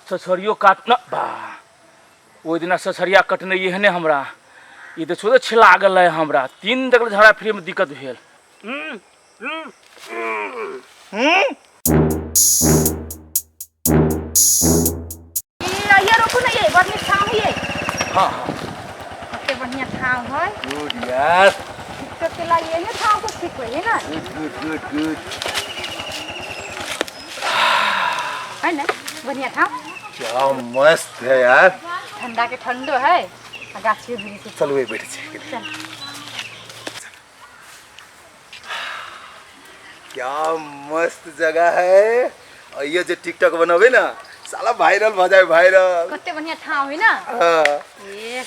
ससरियो काट न बा। ओहि दिना ससरिया कटने एहने हमरा ई तऽ छोड़े छिला गेलै हमरा। 3 तक झगड़ा फिरे में दिक्कत भेल। ये रोकू ना, ये बड़ नीक ठाम है ये। हाँ हाँ, कते बढ़िया ठाम है। गुड यार। टिकटॉक के लिए ये ठाम को ठीक है ना। गुड गुड गुड गुड है ना, बढ़िया ठाम। क्या मस्त है यार। ठंडा के ठंडो है आ गाछियो वृक्ष। चलू बैठ छी। चल। क्या मस्त जगह है। और ये जो टिकटॉक बनावे ना साला वायरल भ जाए, वायरल। कते बढ़िया ठाम है ना। हाँ। ए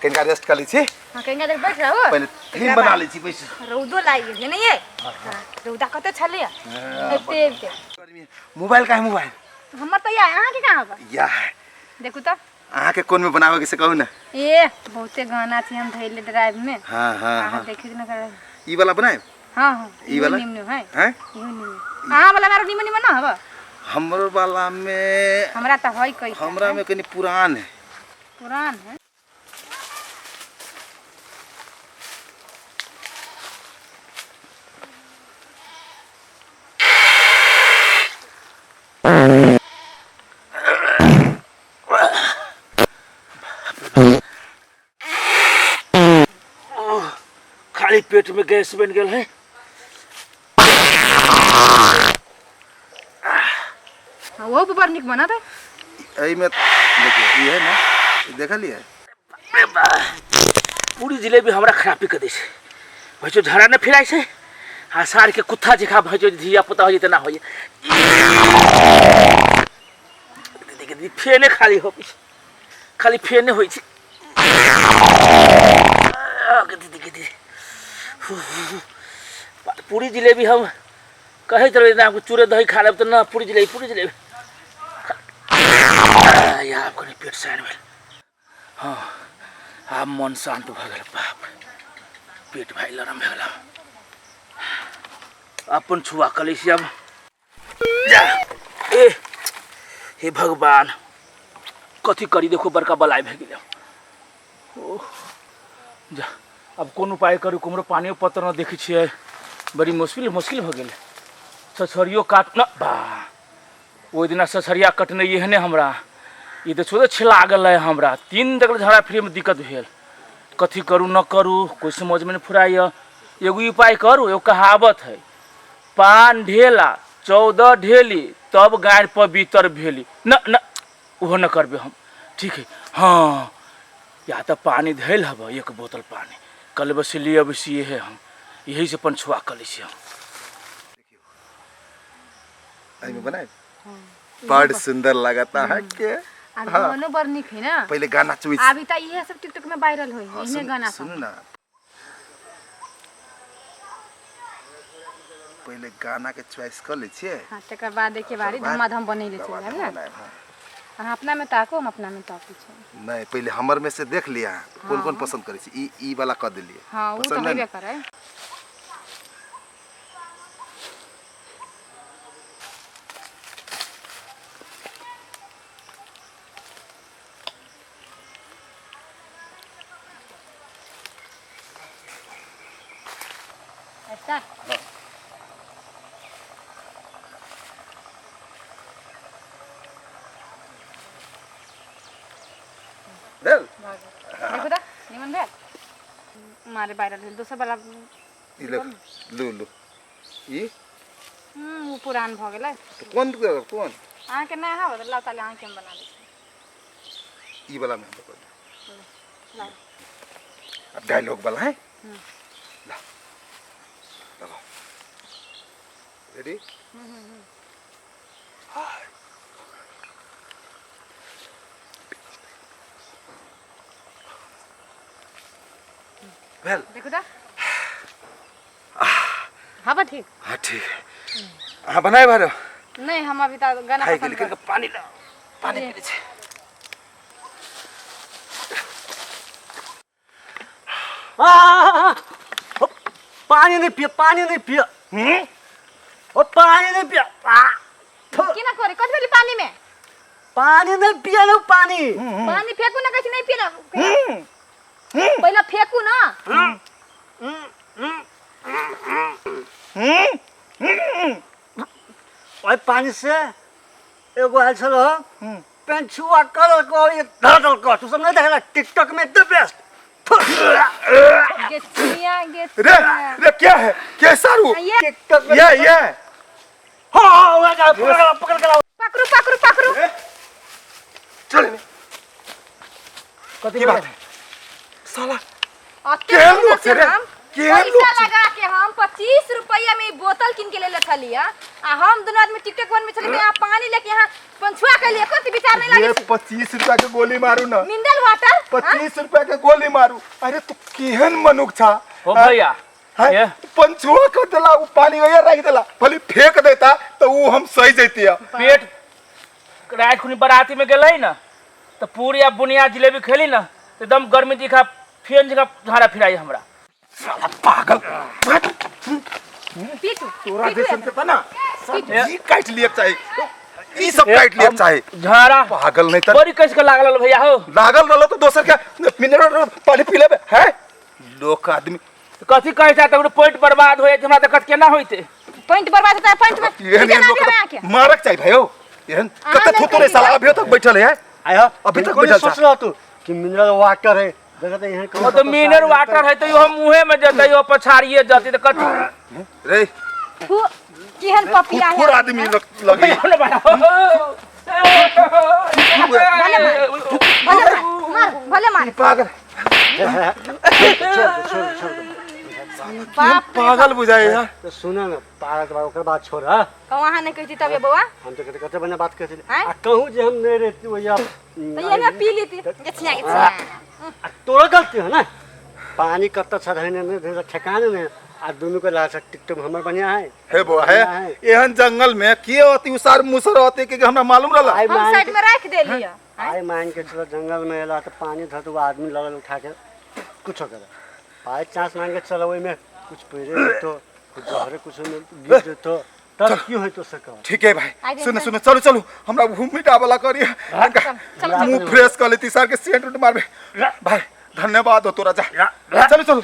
कनिका रेस्ट कर लै छी। हाँ, कनिका देर बैठ रहो। पहिले फिल्म बना लै छी बैस। रौदो लागि गेल है ने ये। हाँ, रौदा कते छलै? एते एते मोबाइल का है? मोबाइल हमर त या, अहाँ के कहाँ बा? या देखू त अहाँ के कोन में बनावे के से कहू ना। ए बहुते गाना छै हम धैले ड्राइव में। हाँ हाँ अहाँ हाँ, देखे न कर। ई वाला बनाए? हाँ हाँ, ई वाला? निमन है। हैं? इहो निमन। अहाँ वाला मारो निमन निमन ना हबा। हमरो वाला में हमरा त है कई। हमरा में कनी पुरान है। पुरान है। खाली पेट में गैस बन गेल है। हाँ, वो बड़ नीक बनत है। एहि में देखिए ई है ना, ई देखलिए? पूरी जिलेबी हमरा खराबी कर दै छै। भैंसो झड़ा न फिराइ छै आ सार के कुत्ता जेका भैंसो धिया पुता हो जेतै ना होइए। दीदी फेने खाली हो, खाली फेने होइ छै। दीदी दीदी पूरी जिलेबी हम कहैत रहै ना, चूड़े दही खा लेब तऽ ना, पूरी जिलेबी पूरी जिलेबी। आब कनि पेट साइन भेल। हाँ, आब मन शान्त भऽ गेल। बाप पेट भाइ लरम भऽ गेल। अपन छुआ कऽ लै छी आब। जा ए हे भगवान, कथी करी? देखो बड़का बलाय भए गेलै। ओह जा, अब कोन उपाय करू? कुम्हरो पानियो पत्र न देखै छियै। बड़ी मुश्किल मुश्किल भऽ गेलै। ससरियो काट न बा। ओहि दिना ससरिया कटने एहने हमरा ई तऽ छोड़े छिला गेलै हमरा। 3 तक झगड़ा फिरे में दिक्कत भेल। कथी करू न करू कोई समझ में नहीं फुराइए। एगो उपाय करू, एगो कहावत है, पान ढेला 14 ढेली तब गाय पवित्र भेली। न न ओहो न करबे हम। ठीक है। हाँ, या तऽ पानी धैल हब, 1 बोतल पानी कल बस लिए अबै छियै है हम, यही से अपन छुआ कऽ लै छी हम। एहिमे बनाए बड़ सुंदर लगता है के। आ गानो बड़ नीक है ना। पहिले गाना चॉइस। अभी त इहे सब टिकटॉक में वायरल होई है, इहे गाना सब। सुनू ना, पहिले गाना के चॉइस कर लै छियै। हाँ, तकर बाद देखिए बारी बाद- धमाधम बनैले तकर छै बाद है ना। बनायब, हाँ। अहाँ अपना में ताको, हम अपना में ताकै छी। नहीं, पहिले हमर में से देख लिया कोन कोन पसंद करै छी। ई ई वाला कर देलियै। हाँ, वो पसंद तो है होबे ना? करे। अच्छा। भेल? देखू त निमन भेल। मारे वायरल भेल दोसर वाला। ई ले लू लू ई। वो पुरान भ गेलै। तऽ कोन कोन अहाँके नहि हब तऽ लाउ ताले अहाँके हम बना दै छी। ई वाला में हम कर लाउ। अब डायलॉग वाला है। ला लगाओ। रेडी? भेल? देखू त हब ठीक। हाँ ठीक है। अहाँ बनाए भारो? नहीं, हम अभी तक गाना खाइ पसंद गेल। कर पानी ला, पानी पी लै छी। आ, पानी नहीं पिए, पानी नहीं पिए। ओ पानी नहीं पिए। आ, किन करे? कथी भेलै पानी में? पानी नहीं पिया लो पानी। पानी फेंकू ना, कैसे नहीं पिया पहला फेंकू ना। ओहि पानी से एगो आयल छल पेंछुआ करल को ये धर को तू सब नहीं देखला टिकटॉक में द बेस्ट। गे चिया गे रे रे क्या है क्या सारू? ये टिकटॉक में ये ये हाँ हाँ वह जा पकड़ के लाओ, पकड़ के लाओ। पकड़ू पकड़ू पकड़ू। चल ने कथी की बात है साला? अते केहन मेहनत लोग से छै रे? हम केहन लोग पैसा छै? लगा के हम 25 रुपया में ई बोतल किन के लेले छलिया आ हम दुनू आदमी टिकटॉक वन में छलिए, यहाँ पानी लेके यहाँ पंछुआ के लिए कोई विचार नहीं ये लागे छै। 25 रुपया के गोली मारू ना। मिनरल वाटर 25 रुपया के गोली मारू। अरे तू केहन मनुख छा? हो भैया हैं? ये पंचुआ कर देला, उ पानी वही रख देला, भले फेंक देता तो उ हम सही जैती। पेट रात खुनी बराती में गेलै ना तो पूरी आ बुनिया जिलेबी खेली ना तो एकदम गर्मी दिखा फेन जगह झाड़ा फिराई हमरा। साला पागल। पीटू तोरा पीटू जैसन के तना सब जी काट लिए चाहे, ई सब ए, काट लिए हम चाहे। झाड़ा पागल नहीं त बड़ी कस के लागल रहल भैया हो। लागल रहलो तो दोसर के मिनरल पानी पी लेबे है लोक आदमी। कथी कहै छै तऽ पॉइंट बर्बाद हो जाइ छै, हमरा देखत केना होइते? पॉइंट बर्बाद होता है पॉइंट में एहन एहन ना लोग भी हमें आके मारक चाहिए भाई हो। एहन अहाँ कते नहीं थुथु रे कहिए। साला अभी तक बैठल है। आयो अभी तक बिल्कुल बैठल सोच छा। रहा तू कि मिनरल वाटर है देखा तो यहाँ ओ तो मिनरल वाटर है तो यो मुँहे में जतै यो पछाड़िए जतै तऽ कथी रे फू केहन पपिया है। फुटफुर आदमी लगी। भले भले मार भले मार मार भले मार। पागल। छोड़ दे, छोड़ दे, छोड़ दे। बाप रे। पागल बुझाए यार। तो सुना ना पागल के बाद ओकर बात छोड़। हाँ कहूँ अहाँ नहीं कहती तब ये बउआ। हम तो कहते कहते बढ़िया बात कहते आँय? आ कहूँ जे हम नहीं रहती भैया तो ये ना पी लेती गेछिया गेछिया। आ तोरा गलती है ना, पानी कत्ता छा रहने नहीं नहीं ठेकाने नहीं आ दोनों के लाश टिकटॉक हमर बढ़िया है। हे बो है एहन जंगल में के होती उसार मुसर होती कि हमरा मालूम रहला। आई हम मान साइड के में रख देली है। आई मान के चलो जंगल में एला तो पानी धर तो आदमी लगल उठा के कुछ करे बाई चांस मान के चलो ओहिमे कुछ पेरे देतो कुछ जहरे कुछ ओहिमे गिर देतो तब की होई तो सका। ठीक है भाई आगे सुनो चल। सुनो चलो चलो हमरा भूमि डावला करिए, चल, चल। मुंह फ्रेश कर लेती सार के सेंट उंट मारबे। भाई धन्यवाद हो तोरा, जा चलो चलो।